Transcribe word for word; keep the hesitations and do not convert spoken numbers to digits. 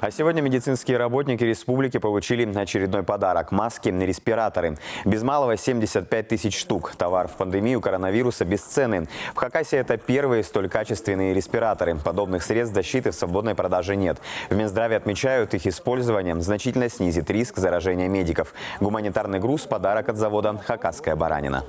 А сегодня медицинские работники республики получили очередной подарок. Маски, респираторы. Без малого семьдесят пять тысяч штук. Товар в пандемию коронавируса бесценный. В Хакасии это первые столь качественные респираторы. Подобных средств защиты в свободной продаже нет. В Минздраве отмечают, их использование значительно снизит риск заражения медиков. Гуманитарный груз — подарок от завода «Хакасская баранина».